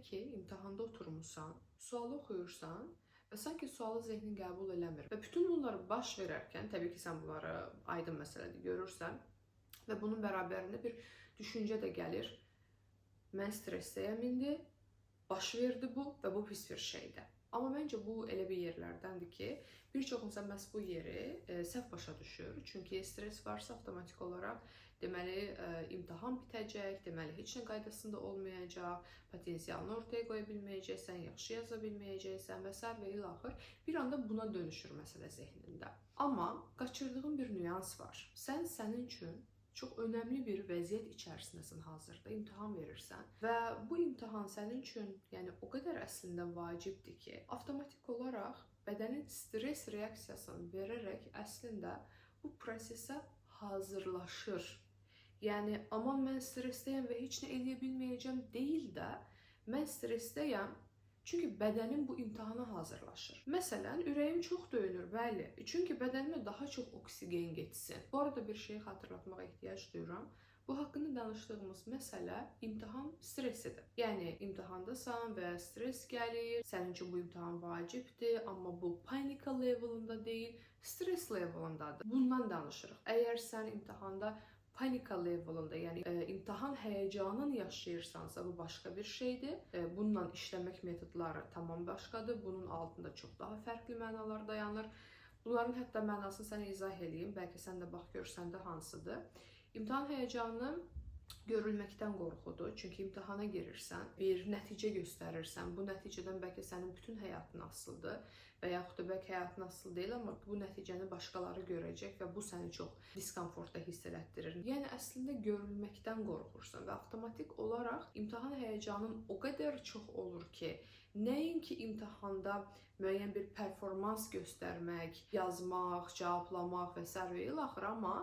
ki, imtahanda oturmusan, sualı oxuyursan və sanki sualı zehnin qəbul eləmir. Və bütün bunlar baş verərkən, təbii ki, sən bunları aydın məsələdir, görürsən və bunun bərabərində bir düşüncə də gəlir. Mən stressdəyəm indi, baş verdi bu və bu pis bir şeydir. Amma məncə bu elə bir yerlərdəndir ki, bir çox insan məhz bu yeri səhv başa düşür. Çünki stres varsa avtomatik olaraq deməli imtahan bitəcək, deməli heç nə qaydasında olmayacaq, potensialını ortaya qoya bilməyəcəksən, yaxşı yaza bilməyəcəksən və sair və ilaxır. Bir anda buna dönüşür məsələ zehnində. Amma qaçırdığın bir nüans var. Sən sənin üçün çox önəmli bir vəziyyət içərisindəsən hazırda, imtahan verirsən və bu imtahan sənin üçün, yəni o qədər əslində vacibdir ki, avtomatik olaraq bədənin stres reaksiyasını verərək əslində bu prosesə hazırlaşır. Yəni aman mən stressdəyəm və heç nə eləyə bilməyəcəm deyil də, mən stressdəyəm, çünki bədənim bu imtahana hazırlaşır. Məsələn, ürəyim çox döyünür, bəli. Çünki bədənimə daha çox oksigen getsin. Bu arada bir şeyi xatırlatmağa ehtiyac duyuram. Bu haqqında danışdığımız məsələ imtahan stresidir. Yəni imtahandasan və stres gəlir, sənin üçün bu imtahan vacibdir, amma bu panika levelında deyil, stres levelındadır. Bundan danışırıq. Əgər sən imtahanda panika levelında, yəni imtahan həyəcanını yaşayırsansa, bu başqa bir şeydir. Bununla işləmək metodları tamam başqadır. Bunun altında çox daha fərqli mənalar dayanır. Bunların hətta mənasını sənə izah eləyim. Bəlkə sən də bax gör səndə hansıdır. İmtahan həyəcanı görülməkdən qorxudur. Çünki imtahana girirsən, bir nəticə göstərirsən. Bu nəticədən bəlkə sənin bütün həyatın asılıdır və yaxud da bəlkə həyatın asılı deyil, amma bu nəticəni başqaları görəcək və bu səni çox diskomfortda hiss elətdirir. Yəni əslində görülməkdən qorxursan və avtomatik olaraq imtahan həyəcanın o qədər çox olur ki, nəinki imtahanda müəyyən bir performans göstərmək, yazmaq, cavablamaq və sair və ilaxır, amma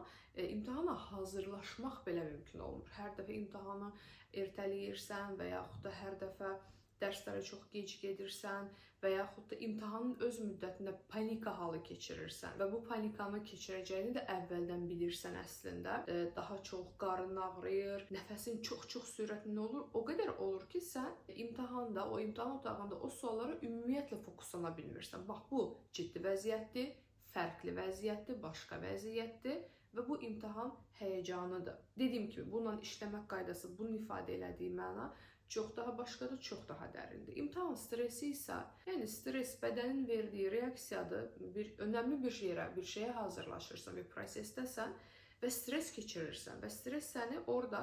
imtahana hazırlaşmaq belə mümkün olmur. Hər dəfə imtahanı ertələyirsən və yaxud da hər dəfə dərslərə çox gec gedirsən və yaxud da imtahanın öz müddətində panika halı keçirirsən və bu panikanı keçirəcəyini də əvvəldən bilirsən əslində. Daha çox qarın ağrıyır, nəfəsin çox-çox sürətli olur. O qədər olur ki, sən imtahanda, o imtahan otağında o suallara ümumiyyətlə fokuslana bilmirsən. Bax, bu ciddi vəziyyətdir, fərqli vəziyyətdir, başqa vəziyyətdir və bu imtahan həyəcanıdır. Dediyim kimi, bununla işləmək qaydası, bunun ifadə elədiyi məna çox daha başqadır, çox daha dərindir. İmtahan stresi isə, yəni stres bədənin verdiyi reaksiyadır. Bir önəmli bir yerə, bir şeyə hazırlaşırsan, bir prosesdəsən və stres keçirirsən və stres səni orada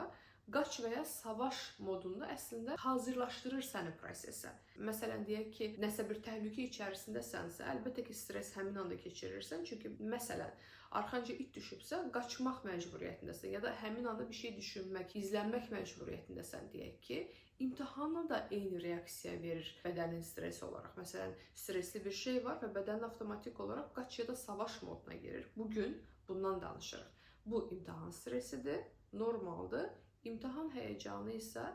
qaç və ya savaş modunda əslində hazırlaşdırır səni prosesə. Məsələn, deyək ki, nəsə bir təhlükə içərisindəsənsə, əlbəttə ki, stres həmin anda keçirirsən. Çünki məsələn, arxanca it düşübsə, qaçmaq məcburiyyətindəsən ya da həmin anda bir şey düşünmək, gizlənmək məcburiyyətindəsən deyək ki, imtahana da eyni reaksiya verir bədənin stres olaraq. Məsələn, stresli bir şey var və bədən avtomatik olaraq qaç ya da savaş moduna girir. Bugün bundan danışırıq. Bu imtahan stresidir, normaldır. İmtahan həyəcanı isə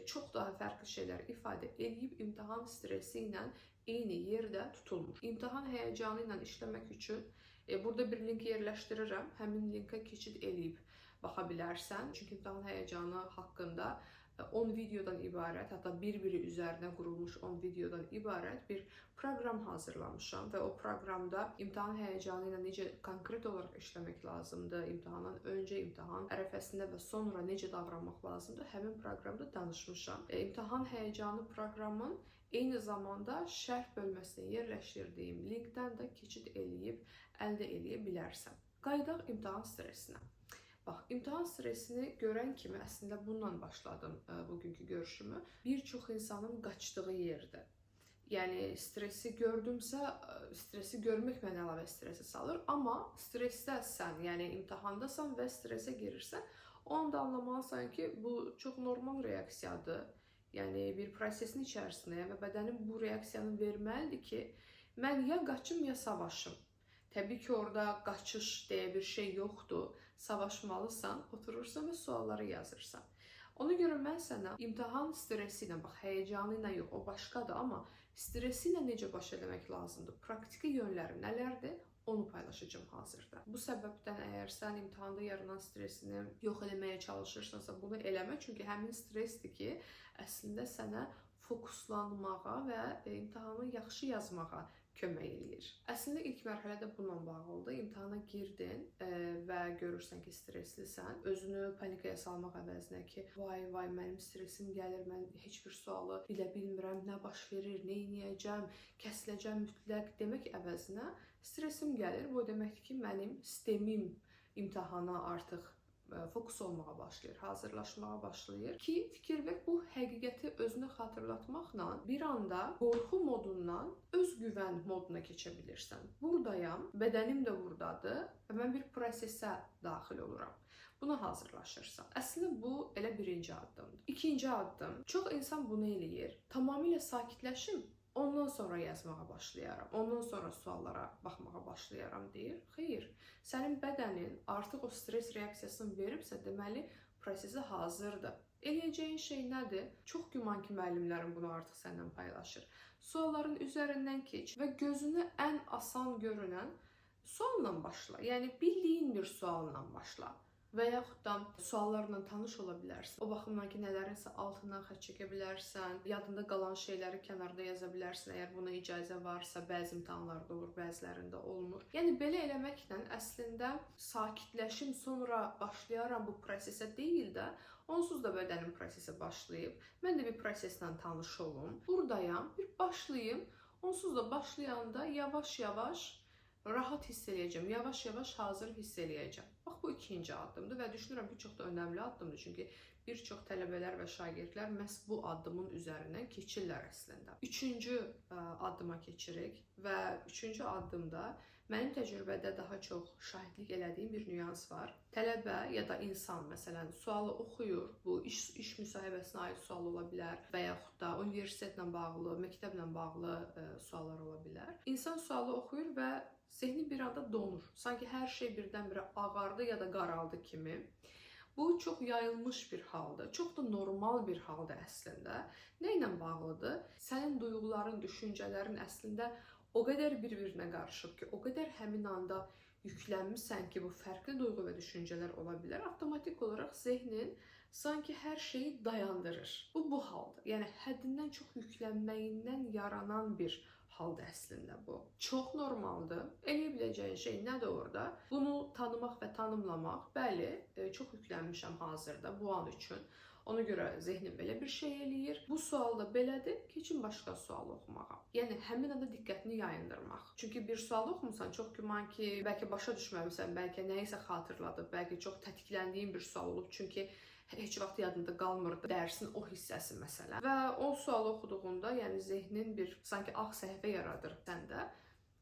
çox daha fərqli şeylər ifadə eləyib imtahan stresi ilə eyni yerdə tutulmur. İmtahan həyəcanı ilə işləmək üçün burada bir link yerləşdirirəm. Həmin linkə keçid eləyib baxa bilərsən. Çünki imtahan həyəcanı haqqında 10 videodan ibarət, hətta bir-biri üzərinə qurulmuş 10 videodan ibarət bir proqram hazırlamışam və o proqramda imtahan həyəcanı ilə necə konkret olaraq işləmək lazımdır, imtahandan öncə, imtahan ərəfəsində və sonra necə davranmaq lazımdır, həmin proqramda danışmışam. İmtahan həyəcanı proqramın eyni zamanda şərh bölməsinə yerləşdirdiyim linkdən də keçid eləyib əldə eləyə bilərsən. Qayıdaq imtahan stresinə. Bax, imtahan stresini görən kimi əslində bununla başladım bugünkü görüşümü. Bir çox insanın qaçdığı yerdir. Yəni stresi gördümsə, stresi görmək məni əlavə stresə salır, amma stressdəsən, yəni imtahandasan və stresə girirsən, o anda anlamalısan ki, bu çox normal reaksiyadır. Yəni bir prosesin içərisindəyəm və bədənim bu reaksiyanı verməlidir ki, mən ya qaçım, ya savaşım. Təbii ki, orada qaçış deyə bir şey yoxdur. Savaşmalısan, oturursan və sualları yazırsan. Ona görə mən sənə imtahan stresi ilə, bax, həyəcanı ilə yox, o başqadır, amma stresi ilə necə baş eləmək lazımdır, praktiki yönləri nələrdir, onu paylaşacağam hazırda. Bu səbəbdən əgər sən imtahanda yaranan stresini yox eləməyə çalışırsansa, bunu eləmə, çünki həmin stressdir ki, əslində sənə fokuslanmağa və imtahanı yaxşı yazmağa kömək eləyir. Əslində ilk mərhələdə bununla bağlıdır. İmtahana girdin və görürsən ki, stresslisən. Özünü panikaya salmaq əvəzinə ki, vay vay mənim stressim gəlir, mən heç bir sualı bilə bilmirəm, nə baş verir, nə edəcəm, kəsiləcəm mütləq demək əvəzinə stressim gəlir. Bu o deməkdir ki, mənim sistemim imtahana artıq fokus olmağa başlayır, hazırlaşmağa başlayır ki, fikir ver, bu həqiqəti özünə xatırlatmaqla bir anda qorxu modundan özgüvən moduna keçə bilirsən. Buradayam, bədənim də burdadır və mən bir prosesə daxil oluram. Buna hazırlaşırsan. Əslində bu elə birinci addımdır. İkinci addım, çox insan bunu eləyir. Tamamilə sakitləşim, ondan sonra yazmağa başlayaram, ondan sonra suallara baxmağa başlayaram deyir. Xeyr, sənin bədənin artıq o stres reaksiyasını veribsə, deməli prosesə hazırdır. Eləyəcəyin şey nədir? Çox güman ki, müəllimlərin bunu artıq səndən paylaşır. Sualların üzərindən keç və gözünə ən asan görünən sualla başla. Yəni bildiyin bir sualla başla. Və yaxud da suallarla tanış ola bilərsən. O baxımdan ki, nələrinsə altından xətt çəkə bilərsən, yadında qalan şeyləri kənarda yaza bilərsən, əgər buna icazə varsa, bəzi imtahanlarda olur, bəzilərində olmur. Yəni belə eləməklə əslində sakitləşim, sonra başlayaram bu prosesə deyil də, onsuz da bədənim prosesə başlayıb, mən də bir proseslə tanış olum, buradayam, bir başlayım, onsuz da başlayanda yavaş-yavaş rahat hiss eləyəcəm, yavaş-yavaş hazır hiss eləyəcəm. Bax, bu ikinci addımdır və düşünürəm ki, çox da önəmli addımdır. Çünki bir çox tələbələr və şagirdlər məhz bu addımın üzərindən keçirlər əslində. Üçüncü addıma keçirik və üçüncü addımda mənim təcrübədə daha çox şahidlik elədiyim bir nüans var. Tələbə ya da insan, məsələn, sualı oxuyur. Bu iş müsahibəsinə aid sual ola bilər və yaxud da universitetlə bağlı, məktəblə bağlı suallar ola bilər. İnsan sualı oxuyur və zehni bir anda donur. Sanki hər şey birdən-birə ağardı ya da qaraldı kimi. Bu çox yayılmış bir haldır. Çox da normal bir haldır əslində. Nə ilə bağlıdır? Sənin duyğuların, düşüncələrin əslində o qədər bir-birinə qarışıb ki, o qədər həmin anda yüklənmisən ki, bu fərqli duyğu və düşüncələr ola bilər. Avtomatik olaraq zehnin sanki hər şeyi dayandırır. Bu haldır. Yəni həddindən çox yüklənməyindən yaranan bir haldır əslində bu. Çox normaldır. Eləyə biləcəyin şey nədir orada? Bunu tanımaq və tanımlamaq. Bəli, çox yüklənmişəm hazırda bu an üçün. Ona görə zehnim belə bir şey eləyir. Bu sual da belədir. Keçin başqa sual oxumağa. Yəni həmin anda diqqətini yayındırmaq. Çünki bir sual oxumusan, çox güman ki, bəlkə başa düşməmisən, bəlkə nəyisə xatırladıb, bəlkə çox tətikləndiyin bir sual olub. Çünki heç vaxt yadında qalmırdı dərsin o hissəsi məsələn. Və o sualı oxuduğunda, yəni zehnin bir sanki ağ səhifə yaradır səndə.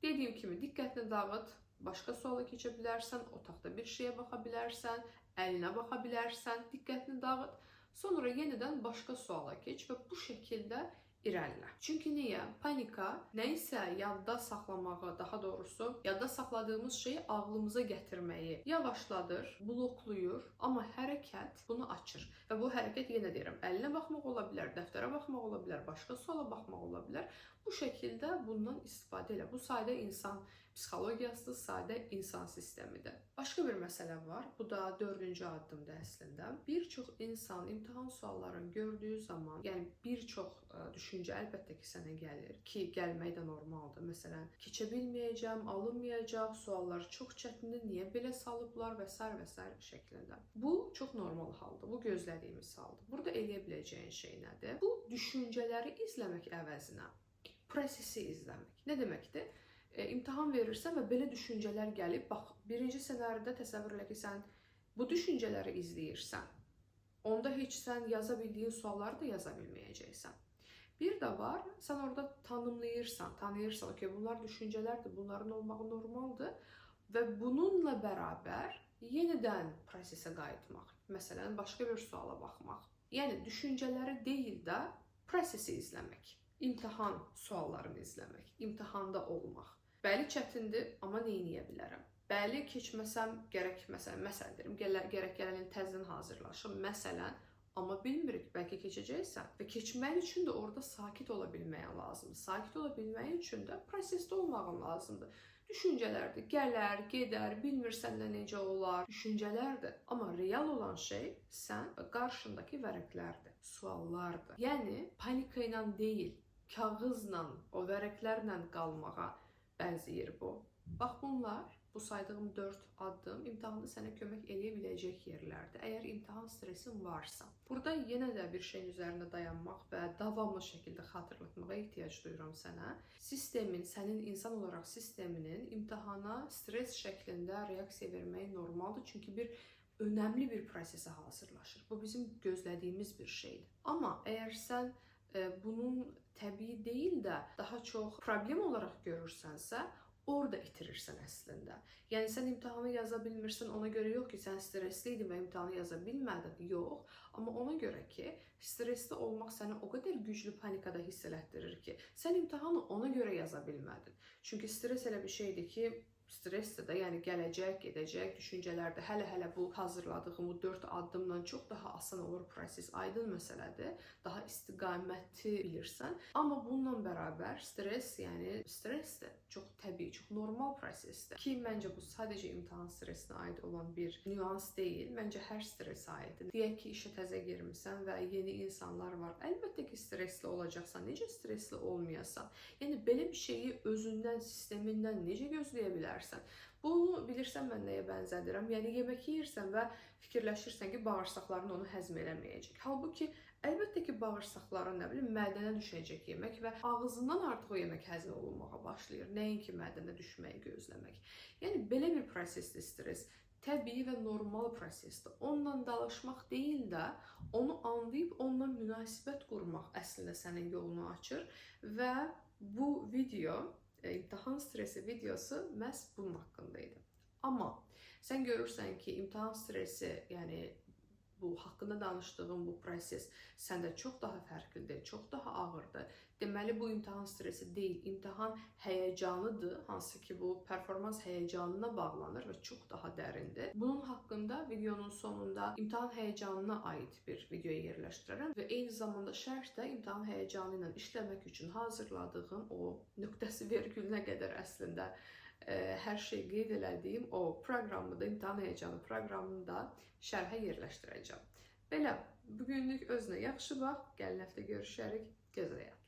Dediyim kimi diqqətini dağıt, başqa suala keçə bilərsən, otaqda bir şeyə baxa bilərsən, əlinə baxa bilərsən, diqqətini dağıt. Sonra yenidən başqa suala keç və bu şəkildə irəlilə. Çünki niyə? Panika nəyisə yadda saxlamağı, daha doğrusu yadda saxladığımız şeyi ağlımıza gətirməyi yavaşladır, blokluyur, amma hərəkət bunu açır. Və bu hərəkət, yenə deyirəm, əlinə baxmaq ola bilər, dəftərə baxmaq ola bilər, başqa suala baxmaq ola bilər. Bu şəkildə bundan istifadə elə. Bu sadə insan psixologiyasıdır, sadə insan sistemidir. Başqa bir məsələ var. Bu da dördüncü addımdır əslində. Bir çox insan imtahan suallarını gördüyü zaman, yəni bir çox düşüncə əlbəttə ki, sənə gəlir ki, gəlmək də normaldır. Məsələn, keçə bilməyəcəm, alınmayacaq, suallar çox çətindir, niyə belə salıblar və sair və sair şəklində. Bu çox normal haldır. Bu gözlədiyimiz haldır. Burada eləyə biləcəyin şey nədir? Bu düşüncələri izləmək əvəzinə prosesi izləmək. Nə deməkdir? İmtahan verirsən və belə düşüncələr gəlib, bax, birinci ssenaridə təsəvvür elə ki, sən bu düşüncələri izləyirsən. Onda heç sən yaza bildiyin sualları da yaza bilməyəcəksən. Bir də var, sən orada tanımlayırsan, tanıyırsan, okey, bunlar düşüncələrdir, bunların olmağı normaldır və bununla bərabər yenidən prosesə qayıtmaq. Məsələn, başqa bir suala baxmaq. Yəni düşüncələri deyil də prosesi izləmək. İmtahan suallarını izləmək, imtahanda olmaq. Bəli, çətindir, amma nə edə bilərəm? Bəli, keçməsəm gərək, məsələn deyirəm, gərək gələn il təzədən hazırlaşım, məsələn, amma bilmirik, bəlkə keçəcəksən. Və keçməyin üçün də orada sakit ola bilməyin lazımdır. Sakit ola bilməyin üçün də prosesdə olmağın lazımdır. Düşüncələrdir, gələr, gedər, bilmirsən də necə olar, düşüncələrdir. Amma real olan şey sən və qarşındakı vərəqlərdir. suallardır. Yəni panika ilə deyil, kağızla, o vərəqlərlə qalmağa bənzəyir bu. Bax bunlar, bu saydığım 4 addım imtahanda sənə kömək eləyə biləcək yerlərdir. Əgər imtahan stresin varsa. Burada yenə də bir şeyin üzərində dayanmaq və davamlı şəkildə xatırlatmağa ehtiyac duyuram sənə. Sistemin, sənin insan olaraq sisteminin imtahana stres şəklində reaksiya verməyi normaldır. Çünki bir önəmli bir prosesə hazırlaşır. Bu bizim gözlədiyimiz bir şeydir. Amma əgər sən bunun təbii deyil də daha çox problem olaraq görürsənsə, orada itirirsən əslində. Yəni sən imtahanı yaza bilmirsən ona görə yox ki, sən stresli idin və imtahanı yaza bilmədin. Yox, amma ona görə ki, stresli olmaq səni o qədər güclü panikada hiss elətdirir ki, sən imtahanı ona görə yaza bilmədin. Çünki stres elə bir şeydir ki, stresdir də, yəni gələcək, gedəcək düşüncələrdə hələ-hələ bu hazırladığım bu 4 addımla çox daha asan olur proses. Aydın məsələdir. Daha istiqaməti bilirsən. Amma bununla bərabər stres, yəni stresdir. Çox təbii, çox normal prosesdir. Ki məncə bu sadəcə imtahan stresinə aid olan bir nüans deyil. Məncə hər stresə aiddir. Deyək ki, işə təzə girmisən və yeni insanlar var. Əlbəttə ki, stresli olacaqsan. Necə stresli olmayasan? Yəni belə bir şeyi özündən, sistemindən necə gözləyə bilərsən? Bunu bilirsən mən nəyə bənzədirəm? Yəni yemək yeyirsən və fikirləşirsən ki, bağırsaqların onu həzm eləməyəcək. Halbuki əlbəttə ki, bağırsaqların, nə bilim, mədənə düşəcək yemək və ağzından artıq o yemək həzm olunmağa başlayır. Nəinki mədənə düşməyi gözləmək. Yəni belə bir prosesdir stres. Təbii və normal prosesdir. Onunla dalaşmaq deyil də, onu anlayıb onunla münasibət qurmaq əslində sənin yolunu açır və bu video, imtahan stresi videosu məhz bunun haqqında idi. Amma sən görürsən ki, imtahan stresi, yəni bu haqqında danışdığım bu proses səndə çox daha fərqlidir, çox daha ağırdır. Deməli bu imtahan stresi deyil, imtahan həyəcanıdır, hansı ki bu performans həyəcanına bağlanır və çox daha dərindir. Bunun haqqında videonun sonunda imtahan həyəcanına aid bir video yerləşdirərəm və eyni zamanda şərhdə imtahan həyəcanı ilə işləmək üçün hazırladığım o nöqtəsi vergülünə qədər əslində hər şey qeyd elədiyim o proqramı da, imtahan həyəcanı proqramını da şərhə yerləşdirəcəm. Belə, bugünlük özünə yaxşı bax. Gəlin həftə görüşərik. Gözəl həyatlar.